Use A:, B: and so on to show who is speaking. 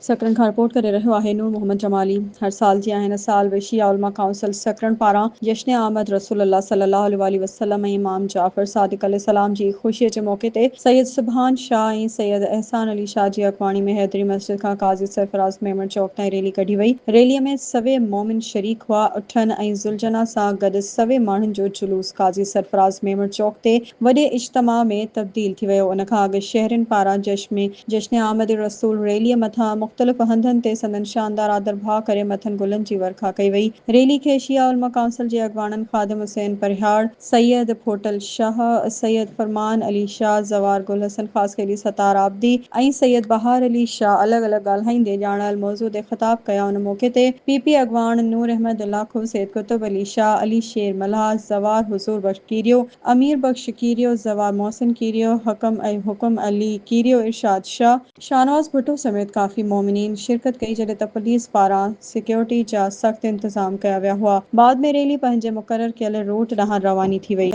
A: سڪرنڊ کان رپورٽ ڪري رهيو آهي نور محمد جمالي هر سال جيان هن سال به شيعه علماء ڪائونسل سڪرنڊ پاران جشن آمد رسول الله صلي الله عليه واٰله وسلم ۽ امام جعفر صادق عليه السلام جي خوشي جي موقعي تي سيد سبحان شاهه ۽ سيد احسان علي شاهه جي اڳواڻي ۾ حيدري مسجد کان قاضي سرفراز ميمڻ چوڪ تائين ريلي ڪڍي وئي ريلي ۾ سوين مومن شريڪ هئا اٺن ۽ ذوالجناح سان گڏ سوين ماڻهن جو جلوس قاضي سرفراز ميمڻ چوڪ تي وڏي اجتماع ۾ تبديل ٿي ويو ان کان اڳ شهرين پاران جشن جشن آمد رسول ريليء مٿان مختلف هنڌن تي سندن شاندار آڌرڀاء ڪري مٿن گلن جي ورکا ڪئي وئي. ريلي کي شيعه علماء ڪائونسل جي اڳواڻن خادم حسين پرهياڙ، سيد ڦوٽل شاهه، سيد فرمان علي شاهه، زوار گل حسن خاصخيلي، ستار عابدي ۽ سيد بهار علي شاهه الڳ الڳ ڳالهائيندي ڄاڻايل موضوع تي خطاب ڪيا ان موقعي تي پي پي اڳواڻ نور احمد لاکو، سيد قطب علي شاهه، علي شير ملاح، زوار حضور بخش ڪيريو، امير بخش ڪيريو، زوار محسن ڪيريو، حڪم حڪم علي ڪيريو، ارشاد شاهه، شاهنواز ڀٽو سميت ڪافي مومنين شرڪت ڪئي جڏهن ته پوليس پاران سيڪيورٽي جا سخت انتظام ڪيا ويا هئا بعد ۾ ريلي پنهنجي مقرر ڪيل روٽ ڏانهن رواني ٿي وئي.